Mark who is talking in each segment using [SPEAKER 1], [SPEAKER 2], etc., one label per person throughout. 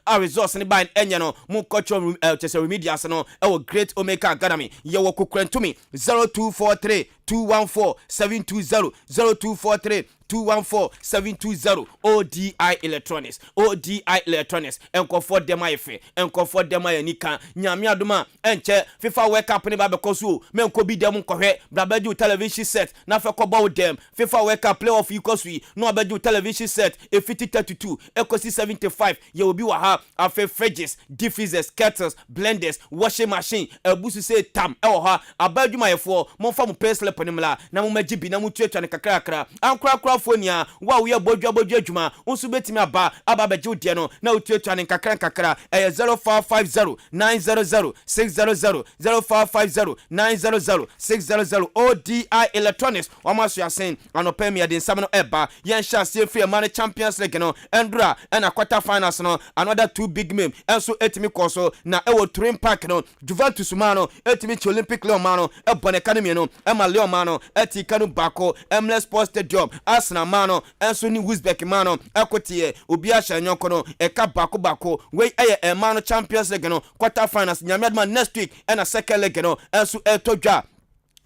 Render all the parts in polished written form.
[SPEAKER 1] A results ne ban ɛnyɛ no mo kɔtɔ kyɛ sɛ remedials no ɛwɔ Great Omega Academy. Yɛwɔ Kukurantumi, 0243 214 720, 0243 214 720. ODI Electronics, ODI Electronics, nkɔfoɔ dɛm ayɛ fɛ, nkɔfoɔ dɛm ayɛ nika. Nyame adom a, ɛnkyɛ FIFA World Cup ne ba bɛkɔ so o. Mɛnkɔ bi dɛm nkɔhwɛ, brabɛgye wo television set na afɛ kɔbɔ wo dɛm. FIFA World Cup playoff yi kɔ so yi na wabɛgye wo television set ɛfiti 32 ɛkɔsi 75. Yɛ obi wɔ ha. Afei fridges, deep freezers, kettles, blenders, washing machine ɛbusu sɛ tam ɛwɔ ha. Aba adwumayɛfoɔ, momfa mo pay slip no mmla na mommɛgye bi na motuatua no kakrakra. Ankorakorafoɔ nia wo a woyɛ bɔdwa bɔdwa adwuma wo nso bɛtumi aba abɛgye wo deɛ no na wotuatua no nkakra nkakra. Ɛyɛ 0550 900 600, 0550 900 600. ODI Electronics, wɔn aso asen anɔpɛ mi yɛde nsɛm no ɛba. Yɛnhyɛ aseɛ firi ɛma no Champions League no. Ɛndora ɛna quarter finals no, another two big men ɛnso ɛtumi kɔ so na ɛwɔ Turin Park no, Juventus maa no ɛtumi kye Olympic Lyon maa no ɛbɔ ne ka no mmienu ɛma Lyon maa no ɛti ka no baako. Emirates Sports Stadium, Arsenal maa no ɛnso ne Wolfsburg maa no ɛkoteɛ obi ahyɛ nyɔnko no ɛka baako baako. Wei ɛyɛ ɛmaa no Champions League no quarter finals. Nyame adoma, next week ɛna second leg no ɛnso ɛtɔ dwa.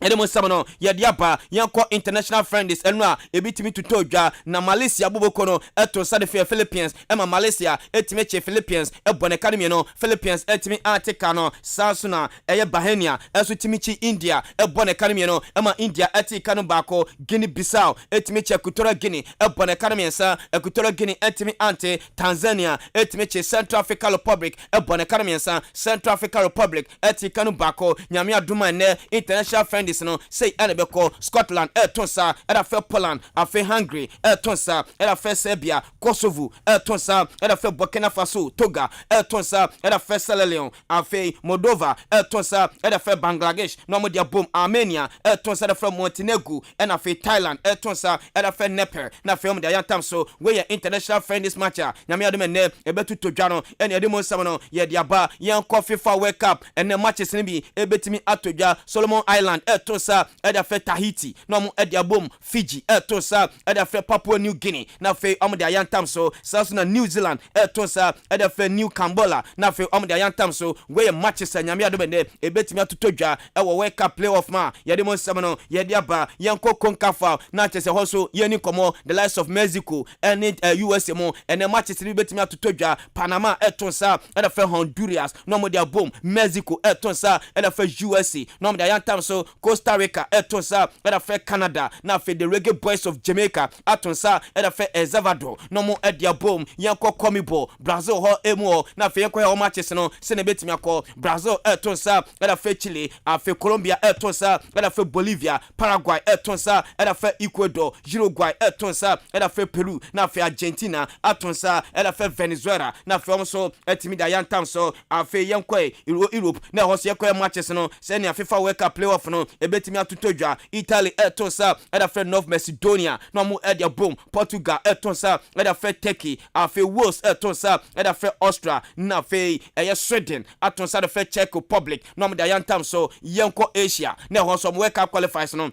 [SPEAKER 1] Ɛde mu nsɛm no yɛde aba. Yɛnkɔ international friendlies. Ɛno a ebi tumi tutɔ dwa na Malaysia boboko no ɛto nsa de fɛ Philippines ɛma Malaysia ɛtumi kye Philippines ɛbɔ ne ka no mmienu. Philippines ɛtumi ate ka no saa so na ɛyɛ Bahrain ɛnso tumi kyi India ɛbɔ ne ka no mmienu ɛma India ɛte ka no baako. Guinea Bissau ɛtumi kye Equatorial Guinea ɛbɔ ne ka no mmiɛnsa. Equatorial Guinea ɛtumi ante. Tanzania ɛtumi kye Central African Republic ɛbɔ ne ka no mmiɛnsa. Central African Republic ɛte ka no baako. Nyame adoma, ɛnɛ international friendlies no sei ɛna bɛkɔ. Scotland ɛɛto nsa ɛda fɛ Poland. Afei Hungary ɛɛto nsa ɛda fɛ Serbia. Kosovo ɛɛto nsa ɛda fɛ Burkina Faso. Togo ɛɛto nsa ɛda fɛ Sierra Leone. Afei Moldova ɛɛto nsa ɛda fɛ Bangladesh na wɔn de abom. Armenia ɛɛto nsa ɛda fɛ Montenegro, ɛna afei Thailand ɛɛto nsa ɛda fɛ Nepal na afei wɔn de ayantam so. Wɔyɛ international friendlies match a Nyame adom ɛnɛ ɛbɛtutu dwa no ɛna yɛde mu nsɛm no yɛde aba. Yɛnkɔ FIFA World Cup. Ɛnɛ matches no bi ɛbɛtumi ato dwa. Solomon Island ɛɛto nsa ɛde afɛ Tahiti na wɔn ɛde abom. Fiji ɛɛto nsa ɛde afɛ Papua New Guinea na afei wɔn de ayantam so. Saa so na New Zealand ɛɛto nsa ɛde afɛ New Cambola na afei wɔn de ayantam so. Wɔyɛ matches a Nyame adom ɛnɛ ɛbɛtumi atotɔ dwa ɛwɔ World Cup playoff ma yɛde mu nsɛm no yɛde aba. Yɛnkɔ CONCACAF na kyerɛ sɛ hɔ so yɛni nkɔmmɔ, the likes of Mexico ɛne USA mu. Ɛnɛ matches no bi bɛtumi atotɔ dwa. Panama ɛto nsa ɛde fɛ Honduras na wɔn de abom. Mexico ɛto nsa ɛde fɛ USA na wɔn de ayantam so. Costa Rica ɛto nsa ɛde fɛ Canada na afei the Reggae Boys of Jamaica ato nsa ɛde fɛ El Salvador na wɔn ɛde abom. Yɛnkɔ CONMEBOL, Brazil hɔ emu hɔ na afei yɛnkɔ yɛ wɔn matches no sɛnɛ ɛbɛtumi akɔ. Brazil ɛto nsa ɛde fɛ Chile. Afei Colombia ɛto nsa ɛde fɛ Bolivia. Paraguay ɛto nsa ɛde fɛ Ecuador. Uruguay ɛto nsa ɛde fɛ Peru na afei Argentina ato nsa ɛde fɛ Venezuela na afei wɔn nso ɛtumi de ayantam so. Afei yɛnkɔ Europe na ɛhɔ so yɛkɔ yɛ matches no sɛnea FIFA World Cup playoff no ɛbɛtumi atotɔ dwa. Italy ɛto nsa ɛde fɛ North Macedonia na wɔn ɛde abom. Portugal ɛto nsa ɛde fɛ Turkey. Afei Wales ɛto nsa ɛde fɛ Austria na afei ɛyɛ Sweden ato nsa de fɛ Czech Republic na wɔn de ayantam so. Yɛnkɔ Asia na ɛhɔ nso wɔn World Cup qualifiers no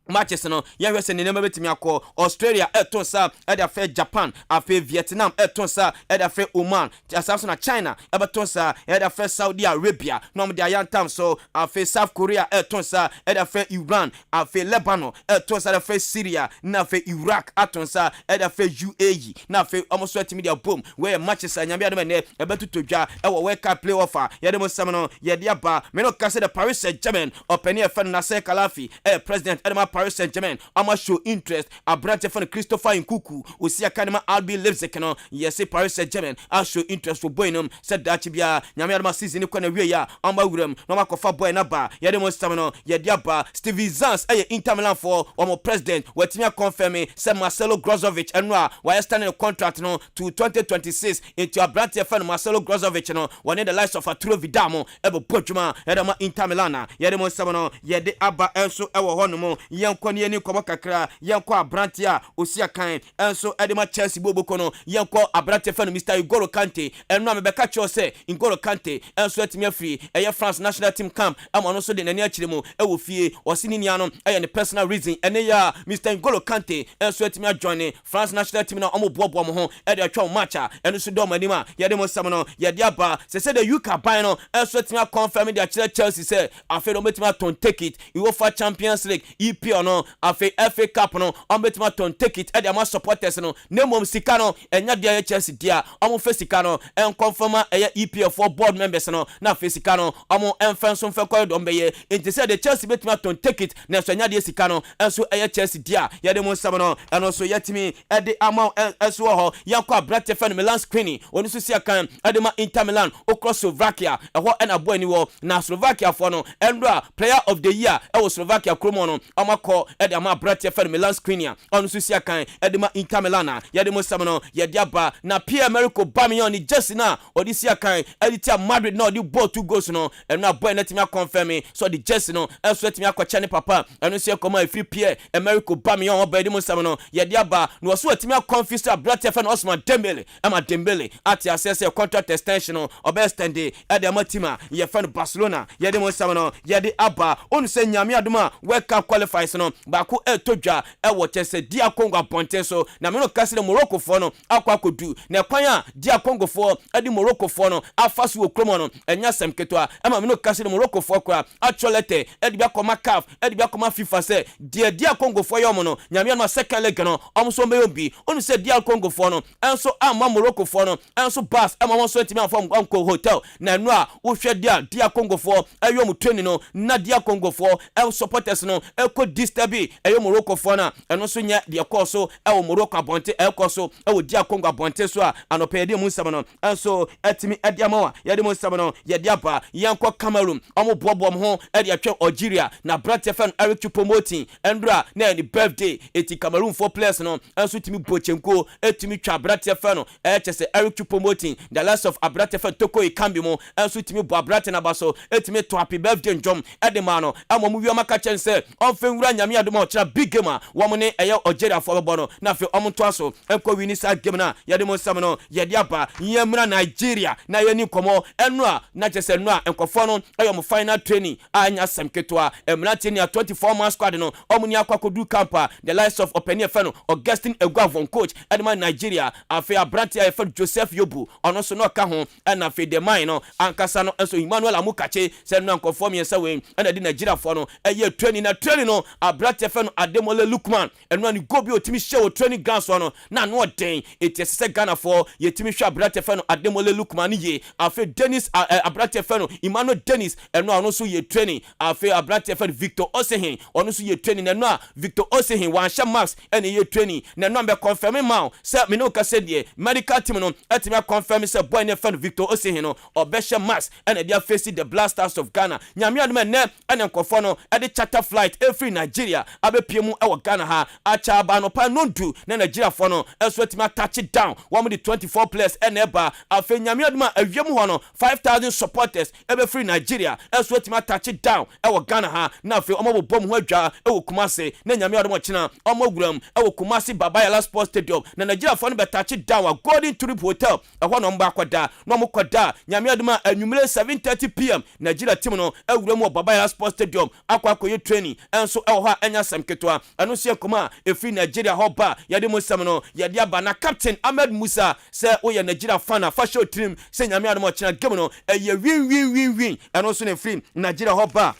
[SPEAKER 1] matches no, yɛhwɛ sɛ ne nneɛma bɛtumi akɔ. Australia ɛto nsa ɛde afɛ Japan. Afei Vietnam ɛto nsa ɛde afɛ Oman. Asa so na China ɛbɛto nsa ɛde afɛ Saudi Arabia na wɔn de ayantam so. Afei South Korea ɛto nsa ɛde afɛ Iran. Afei Lebanon ɛto nsa ɛde afɛ Syria na afei Iraq ato nsa ɛde afɛ UAE na afei wɔn nso ɛtumi de abom. Wɔyɛ matches a Nyame adom ɛnɛ ɛbɛtotɔ dwa ɛwɔ World Cup playoff a yɛde mo nsɛm no yɛde aba. Mene ka sɛ the Paris Saint Germain ɔpanin ɛfɛ no Nasser Khelaïfi, ɛyɛ president ɛde ma Paris Saint Germain, ama show interest aberante fɛ no Christopher Nkunku osi aka ne ma RB Leipzig no. Yɛse Paris Saint Germain ashow interest for boy no sɛ daakye biara, Nyame adom, season kɔ na wie a ɔma wuram na ɔma akɔfa boy no ba. Yɛde mo nsɛm no yɛde aba. Steven Zans ɛyɛ Inter Milan foɔ wɔn president, wɔatumi aconfirm sɛ Marcelo Brozovic ɛno a wɔayɛ signing contract no to 2026. Nti aberanteɛ fɛ no Marcelo Brozovic no, wɔne the likes of Arturo Vidal mo ɛbɛbɔ adwuma ɛde ma Inter Milan a yɛde mo nsɛm no yɛde aba. Ɛnso ɛwɔ hɔ nom. Yɛnkɔ ne yɛni nkɔmmɔ kakra. Yɛnkɔ aberanteɛ a osi akan ɛnso ɛde ma Chelsea boboko no. Yɛnkɔ aberanteɛ fɛ no Mr N'Golo Kante. Ɛno a mebɛka kyerɛw sɛ N'Golo Kante ɛnso atumi afiri ɛyɛ France national team camp, ɛma ɔno nso de n'ani akyerɛ mu ɛwɔ fie. Ɔsi ne nia no ɛyɛ ne personal reason. Ɛne yɛ a Mr N'Golo Kante ɛnso atumi ajoin France national team na ɔmo boaboa mo ho ɛde atwa wɔn match a ɛno nso dɔm anim a yɛde mo nsɛm no yɛde aba sɛ de UK aban no ɛnso atumi aconfirm de akyerɛ Chelsea sɛ afei de ɔmo atɔn ticket UEFA Champions League, EPL no, afei FA Cup no. Ɔmo bɛtumi atɔn ticket ɛde ama supporters no, na mmom sika no ɛnya deɛ ɛyɛ Chelsea deɛ. Ɔmo fɛ sika no ɛnkɔnfɛm ɛyɛ EPL foɔ board members no, na afei sika no ɔmo ɛnfɛ nso mfɛ kɔyɛ dɔm bɛyɛ. Nti sɛ de Chelsea bɛtumi atɔn ticket na ɛso ɛnya deɛ sika no ɛnso ɛyɛ Chelsea deɛ a yɛde mo nsɛm no ɛno nso yɛtumi ɛde ama ɛso wɔ hɔ. Yɛnkɔ aberante fɛ no Milan Skriniar. Ɔno nso si akan ɛde ma Inter Milan. Okɔ Slovakia, ɛhɔ ɛna abɔ ani wɔ na Slovakia foɔ no ɛnora Player of the Year ɛwɔ Slovakia kurom no, ɔmo akɔ ɛde ama aberante fɛ no Milan Skriniar. Ɔno nso si akan ɛde ma Inter Milan a yɛde mo nsɛm no yɛde aba. Na Pierre Emerick Aubameyang ne jersey na ɔde si akan ɛde tia Madrid na ɔde bɔɔ two goals no, ɛno abɔ ɛna tumi aconfirm so ɔde jersey no ɛnso atumi akɔkyɛ ne papa. Ɛno nso yɛ kɔma efiri Pierre Emerick Aubameyang ɔba yɛde mo nsɛm no yɛde aba. Na wɔso atumi aconfirm so aberante fɛ no Ousmane Dembele, ɛma Dembele ate aseɛ sɛ contract extension no ɔbɛyɛ extend ɛde ama team a yɛfɛ no Barcelona. Yɛde mo nsɛm no yɛde aba. Onu sɛ Nyame adom a, World Cup qualifiers no baako ɛɛtɔ dwa ɛwɔ kyɛ sɛ DR Congo abɔnten so, na mene ka sɛ Moroccofoɔ no akɔ akɔdu na ɛkwan a DR Congofoɔ ɛde Moroccofoɔ no afa so wɔ kurom no ɛnyɛ asɛm ketewa. Ɛma mene ka sɛ Moroccofoɔ koraa atwerɛ letter ɛde bi akɔma CAF, ɛde bi akɔma FIFA sɛ deɛ DR Congofoɔ yɛ ɔmo no, Nyame adom a, second leg no ɔmo nso bɛyɛ bi. Onu sɛ DR Congofoɔ no ɛnso ama Moroccofoɔ no ɛnso bus ɛma wɔn nso ntumi amfa ankɔ hotel. Na ɛno a wohwɛ deɛ DR Congofoɔ ɛyɛ ɔmo training no na DR Congofoɔ ɛ supporters no ɛkɔ disturb ɛyɛ Moroccofoɔ no a, ɛno nso nyɛ deɛ kɔɔ so ɛwɔ Morocco abɔnten, ɛkɔ so ɛwɔ DR Congo abɔnten so a anɔpɛ yɛde mu nsɛm no ɛnso ɛtumi ɛde ama wa. Yɛde mu nsɛm no yɛde aba. Yɛnkɔ Cameroon, ɔmo boaboa mo ho ɛde atwɛn Algeria. Na aberanteɛ fɛn Eric Choupo-Moting, ɛndora na ɛyɛ ne birthday, eti Cameroon foɔ players no ɛnso tumi bɔ kyenko, ɛtumi twa aberanteɛ fɛn no ɛkyɛ sɛ Eric Choupo-Moting, the likes of aberanteɛ fɛn Toko Ekambi mu ɛnso tumi bɔ aberanteɛ n'aba so, ɛtumi to happy birthday ndwom ɛde maa no, ɛma ɔmo wiama ka kyɛn sɛ ɔmfɛ nwura. Nyame adom a, ɔkyerɛ big game a wɔn ne ɛyɛ Algeriafoɔ bɛbɔ no, na afei ɔmo ntoa so ɛnkɔ win saa game no a yɛde mo nsɛm no yɛde aba. Yɛmmra Nigeria na yɛni nkɔmmɔ. Ɛno a na kyerɛ sɛ no a nkɔfoɔ no ɛyɛ ɔmo final training a ɛnyɛ asɛm ketewa. Mmeranteɛ ni a 24 man squad no ɔmo ni akɔ akɔdu camp a the likes of ɔpanin ɛfɛ no Augustine Eguavoen, coach ɛde ma Nigeria, afei aberanteɛ a yɛfɛ no Joseph Yobo, ɔno nso na ɔka ho, ɛna afei the man no ankasa no nso Emmanuel Amokachi. Sɛ no nkɔfoɔ mmiɛnsa wei ɛna de Nigeriafoɔ no ɛyɛ training. Na training no, aberanteɛ fɛ no Ademola Lookman, ɛno a ne goal bi a ɔtumi hyɛ wɔ training ground soɔ no na ano ɔden, eti ɛsɛ sɛ Ghanafoɔ yɛtumi hwɛ aberanteɛ fɛ no Ademola Lookman no yie. Afei Dennis, aberanteɛ fɛ no Emmanuel Dennis, ɛno a ɔno nso yɛ training. Afei aberanteɛ fɛ no Victor Osimhen, ɔno nso yɛ training. Na ɛno a Victor Osimhen wanhyɛ mask ɛna ɛyɛ training. Na ɛno a mbɛ confirm ma wo sɛ mene wo kasa deɛ, medical team no ɛtumi aconfirm sɛ boy ne fɛ no Victor Osimhen no ɔbɛhyɛ mask ɛna ɛde aface the Black Stars of Ghana. Nyame adom, ɛnɛ ɛna nkɔfoɔ no ɛde charter flight ɛfiri Nigeria abɛpie mu ɛwɔ Ghana ha. Akyɛ aba anɔpa nondu na Nigeriafoɔ no ɛso atumi atouch down. Wɔn de 24 players ɛna ɛba. Afei Nyame adom a, awia mu hɔ no 5000 supporters ɛbɛfiri Nigeria ɛso atumi atouch down ɛwɔ Ghana ha, na afei wɔn abobɔ mu ho adwa ɛwɔ Kumase. Na Nyame adom, ɔkyena wɔn awuram ɛwɔ Kumase Baba Yara Sports Stadium. Na Nigeriafoɔ no bɛtouch down a Golden Tulip Hotel, ɛhɔ na wɔn ba akɔda. Na wɔn kɔda, Nyame adom a, anwummerɛ 7:30 p.m. Nigeria team no awura mu wɔ Baba Yara Sports Stadium akɔ akɔyɛ training ɛnso ɛwɔ hɔ a ɛnyɛ asɛm ketewa. Ɛno nso yɛ nkɔmɔ a ɛfiri Nigeria hɔ ba yɛde mu nsɛm no yɛde aba. Na captain Ahmed Musa sɛ woyɛ Nigeria fan a, fa hyɛ otirim sɛ Nyame adom, ɔkyena game no ɛyɛ win win win win. Ɛno nso na ɛfiri Nigeria hɔ ba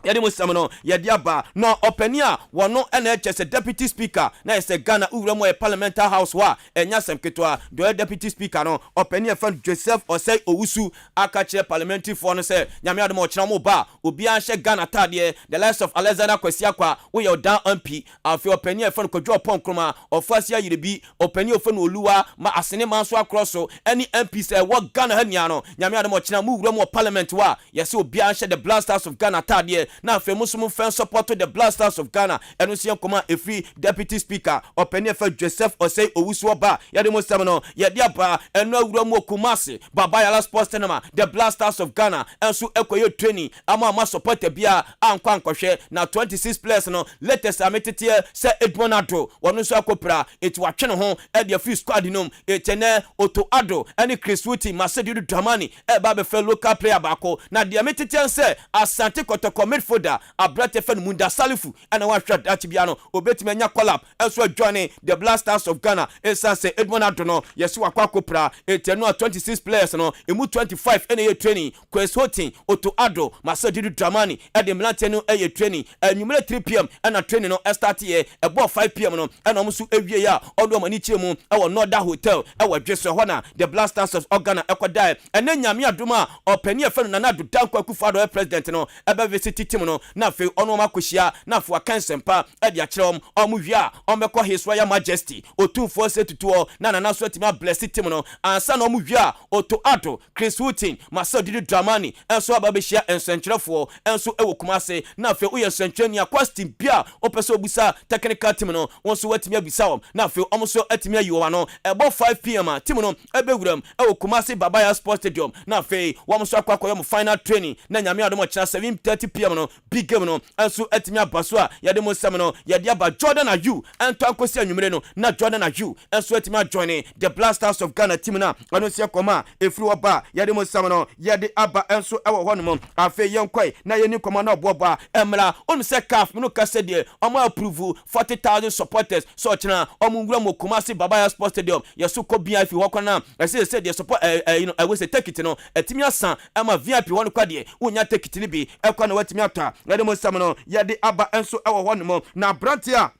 [SPEAKER 1] yɛde mu sɛm no yɛde aba. Na ɔpani a wɔno ɛna ɛkyɛ sɛ deputy speaker na yɛ sɛ Ghana wura mu ɔyɛ parliamentary house hɔ a ɛnyɛ asɛm ketewa deɛ ɔyɛ deputy speaker no, ɔpani a ɛfɛ no Joseph Osei Owusu, aka kyerɛ parliamentary foɔ no sɛ Nyame adom, ɔkyerɛ mo ba a, obiara nhyɛ Ghana ataadeɛ. The likes of Alexander Kwasi Akwa, woyɛ ɔdan MP, afei ɔpani a ɛfɛ no Kwadwo Oppong Nkrumah, Ɔfoase Ayirebi, ɔpani a ɔfɛ no Oluwa ma asene ma nso akorɔ so ɛne MP sɛ ɛwɔ Ghana ha nia no, Nyame adom, ɔkyerɛ mo wura mu wɔ parliament hɔ a, yɛsɛ obiara nhyɛ the Black Stars of Ghana ataadeɛ. Na afei mo nso mo fɛn support the Black Stars of Ghana. Ɛno nso yɛ nkɔmɔ a ɛfiri Deputy Speaker ɔpanin ɛfɛ Joseph Osei Owusu ɔba. Yɛde mo nsɛm no yɛde aba. Ɛno awura mu Kumasi Baba Yara Sports Cinema, the Black Stars of Ghana ɛnso ɛkɔyɛ training ama supporter bia ankɔ ankɔhwɛ. Na 26 players no, latest a meteteɛ sɛ Edmond Ado wɔno nso akɔpira, eti watwe ne ho ɛde afiri squad no mu. Eti nɛ Otto Addo ɛne Chris Hughton, Marcel Dramani ɛba abɛfɛ local player baako. Na deɛ meteteɛ sɛ Asante Kɔtɔkɔ midfielder aberante fɛ no Munda Salifu ɛna wahwɛ dakye bia no obetumi anya call up ɛnso adwane the Black Stars of Ghana, ɛsiane sɛ Edmond Addo no yɛsi wakɔ akɔpira. Eti ɛno a 26 players no emu 25 ɛna ɛyɛ training. Chris Hughton, Otto Addo, Marcel Dramani ɛde mmeranteɛ no ɛyɛ training. Anwummerɛ 3 p.m. ɛna training no ɛstart yɛ. Ɛbɔ 5 p.m. no ɛna ɔmo nso awie a ɔde ɔmo ani kyerɛ mu ɛwɔ Norda Hotel ɛwɔ Dwe. Hɔ na the Black Stars of Ghana ɛkɔdaɛ. Ɛnɛ Nyame adom a, ɔpanin ɛfɛ no Nana Addo Dankwa Akufo Addo ɛ president no ɛbɛ visit team no, na afei ɔno ɔmo akɔhyia, na afei waka nsɛmpa ɛde akyerɛ wɔn. Ɔmo wie a, ɔmo bɛkɔ His Royal Majesty Otumfoɔ sɛ tutuɔ na Nana so atumi abless team no ansa na ɔmo wie a, Otto Addo, Chris Hughton, Marcel Didi Dramani ɛnso aba bɛhyia nsɛnkyerɛfoɔ ɛnso ɛwɔ Kumase. Na afei woyɛ nsɛnkyerɛni a, question bi a wopɛ sɛ obusa technical team no, wɔn nso watumi abisa wɔn, na afei wɔn nso atumi ayi wɔn ano. Ɛbɔ 5 p.m. a, team no ɛbɛwuram ɛwɔ Kumase Babaya Sports Stadium, na afei wɔn nso akɔ akɔyɛ mo final training. Na Nyame adom, ɔkyena 7:30 p.m. no, big game no ɛnso atumi aba so a yɛde mo nsɛm no yɛde aba. Jordan Ayew ɛntɔ akɔsi anwummere no na Jordan Ayew ɛnso atumi ajoin the Black Stars of Ghana team no. Ɛno nso yɛ kɔma a ɛfiri hɔ ba yɛde mo nsɛm no yɛde aba ɛnso ɛwɔ hɔ nom. Afei yɛnkɔe na yɛni nkɔmmɔ no ɔboaboa ɛmmra. Ɔnim sɛ CAF no kasa deɛ ɔmo approve 40,000 supporters sɛ ɔkyena ɔmo nwura mu Kumasi Babaya Sports Stadium. Yɛso kɔ VIP hɔ kɔ na ɛsɛ sɛ deɛ support ɛɛ ɛɛ no ɛwɔ sɛ ticket no ɛtumi asa ɛma VIP hɔ no kɔ deɛ wonya ticket no bi ɛkɔ na watumi atɔ a yɛde mo nsɛm no yɛde aba ɛnso ɛwɔ hɔ nom. Na aberanteɛ a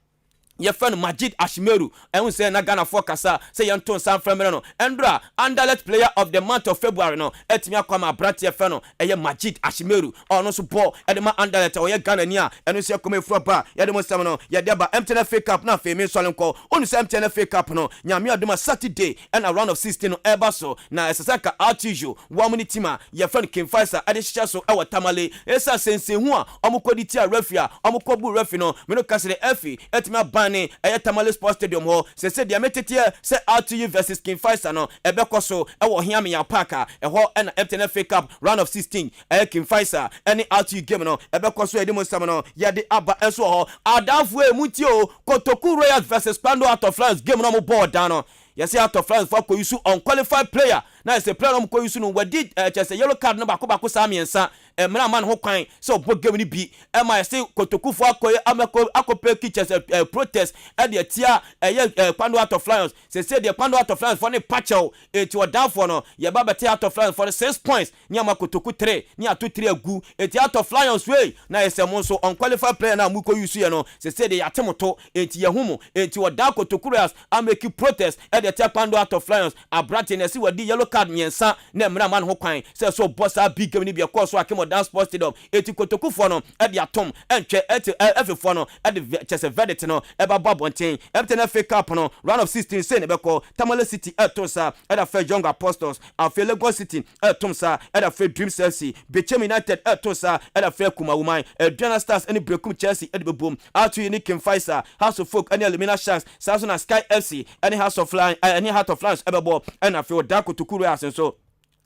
[SPEAKER 1] yɛfrɛ no Majid Ashimeru, ɛhu sɛ na Ghanafoɔ kasa sɛ yɛnto nsa mfrɛ mmerɛ no ɛndora, Anderlecht Player of the Month of February no ɛtumi akɔ ama aberanteɛ fɛ no ɛyɛ Majid Ashimeru. Ɔno nso bɔ ɛde ma Anderlecht a ɔyɛ Ghana ni a ɛno nso yɛkɔmɔ efura ba yɛde mo nsɛm no yɛde aba. MTN FA Cup, na afei mi nsɔle nkɔ ɔnu sɛ MTN FA Cup no, Nyame adom a, Saturday ɛna round of 16 no ɛba so. Na ɛsɛ sɛ nka RTU wɔn ne team a yɛfrɛ no King Faisal ɛde hyehyɛ so ɛwɔ Tamale. Ɛsa sɛnsɛnhu a ɔmo kɔ de tia referee a ɔmo kɔ bu referee no, mene kasere ɛfi ɛtumi aban ne ɛyɛ Tamale Sports Stadium hɔ. Sɛsɛ deɛ meteteɛ sɛ RTU versus King Faisal no ɛbɛkɔ so ɛwɔ Hiamia Park a ɛhɔ ɛna MTN FA Cup round of 16, ɛyɛ King Faisal ɛne RTU game no ɛbɛkɔ so. Yɛde mu nsɛm no yɛde aba ɛnso wɔ hɔ. Adanfoɔ emu tie o, Kotoku Royals versus Kpando Heart of Lions game no ɔmo bɔɔl dan no, yɛsɛ Heart of Lions fo akɔ use unqualified player, na yɛsɛ player no ɔmo kɔ use no wɔdi kyɛ sɛ yellow card no baako baako saa mmiɛnsa, mmerɛ ama ne ho kwan sɛ ɔbɔ game no bi. Ɛma yɛsɛ Kotokufoɔ akɔ amɛkɔ akɔpɛ ki kyɛ sɛ protest ɛde atia ɛyɛ Kpando Heart of Lions. Sɛsɛ deɛ Kpando Heart of Lions foɔ ne pakyɛw eti ɔdanfoɔ no yɛba bɛte Heart of Lions foɔ no 6 points ne ama Kotoku 3 ne ato 3 agu. Eti Heart of Lions wei na yɛsɛ mo nso unqualified player na mo kɔ use yɛ no, sɛsɛ deɛ yɛate mo to eti yɛho mo. Eti ɔdan Kotoku Royals ameki protest ɛde atia Kpando Heart of Lions aberante na ɛsi wɔdi yellow card mmiɛnsa na mmerɛ ama ne ho kwan sɛ ɛsɛ ɔbɔ saa big game no bi ɛkɔɔ so Akim Oda Sports Stadium. Eti Kotokufoɔ no ɛde atom ɛntwɛ ɛte ɛfefoɔ no ɛde kyɛ sɛ verdict no ɛba bɔ abɔnten. MTN FA Cup no round of 16 sei ne bɛkɔ. Tamale City ɛto nsa ɛda fɛ Young Apostles. Afei Lagos City ɛto nsa ɛda fɛ Dreams FC. Bechem United ɛto nsa ɛda fɛ Kumawuman. Aduana Stars ɛne Berekum Chelsea ɛde bɛbom. Ato yi ne King Faisal, Hearts of Oak ɛne Elmina Sharks. Saa nso na Sky FC ɛne House of Lions ɛne Heart of Lions ɛbɛbɔ. Ɛna afei ɔda Kotoku Royals nso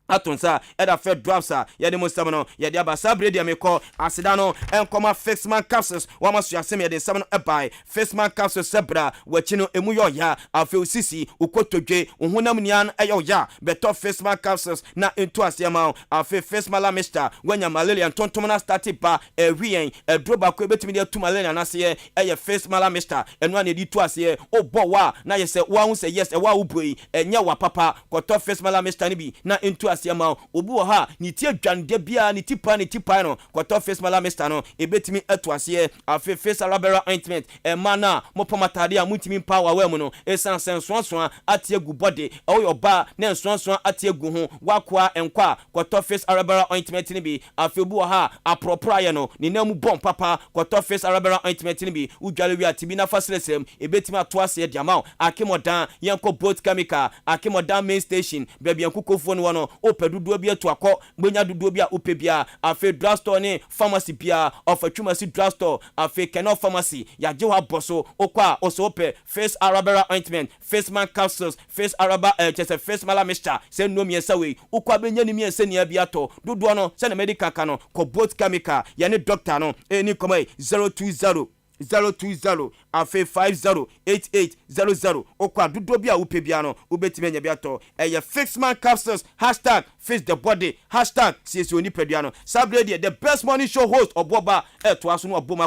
[SPEAKER 1] ato nsa ɛda fɛ Dwarfs a yɛde mo nsɛm no yɛde aba. Saa bere deɛ mekɔ aseda no ɛnkɔma Fixman Capsules. Wɔama so asɛm yɛde nsɛm no ɛbae. Fixman Capsules sɛ bra wɔakyi no emu yɛ ɔya, afei osisi okotodwe ohonam nia no ɛyɛ ɔya, bɛtɔ Fixman Capsules na nto aseɛ ma wo. Afei Fixman la mixture, wanya malaria ntontom no astart ba ɛwi yɛn, ɛduro baako ebɛtumi de atu malaria n'aseɛ ɛyɛ Fixman la mixture. Ɛno a na yɛde tu aseɛ. Wobɔ wa na yɛ sɛ woahu sɛ yes, ɛwɔ a wobɔ yi ɛnyɛ wa papa, kɔtɔ Fixman la mixture no bi na ntu aseɛ ma wo. Obi wɔ hɔ a ne ti adwande biara ne ti pae no, kɔtɔ Face Mala Mixture no, ebɛtumi atu aseɛ. Afei Face Arabera ointment, ɛma no a mopam atade a montumi mpa wawa mu no, ɛsiane sɛ nsoasoa ate agu bɔde, ɛwoyɛ ɔbaa na nsoasoa ate agu ho wakoa nkɔ a, kɔtɔ Face Arabera ointment no bi. Afei obi wɔ ha a aporɔporɔ ayɛ no, ne nan mu bɔn papa, kɔtɔ Face Arabera ointment no bi. Wodware wie a, te bi nafa serɛserɛm, ebɛtumi ato aseɛ de ama wo. Akemɔdan, yɛnkɔ Boat Chemical, Akemɔdan main station, baabi nkokofoɔ no wɔ no. Wopɛ dodoɔ bi atu akɔ, gbenya dodoɔ bi a wopɛ biara. Afei drugstore ne pharmacy biara, ɔfa Twumasi Drugstore, afei Kennel Pharmacy, yɛagye hɔ abɔ so. Wokɔ a, wosɛ wopɛ Face Arabera ointment, Face Man capsules, Face Araba, kyɛ sɛ Face Mala mixture, sɛ nnuro mmiɛnsa wei, wokɔ a bɛnya ne mmiɛnsa nia bi atɔ dodoɔ no. Sɛne medical ka no, kɔ Boat Chemical. Yɛne doctor no ɛni kɔmɔ yi, 020 020, afei 508800. Wokɔ a, dodoɔ bi a wopɛ bia no, wobɛtumi anya bi atɔ. Ɛyɛ Fixman capsules, #FixTheBody, #SiesieOnipadua no. Saa berɛ deɛ, the best morning show host, ɔboɔba ɛtoa so no, ɔbɔ mu.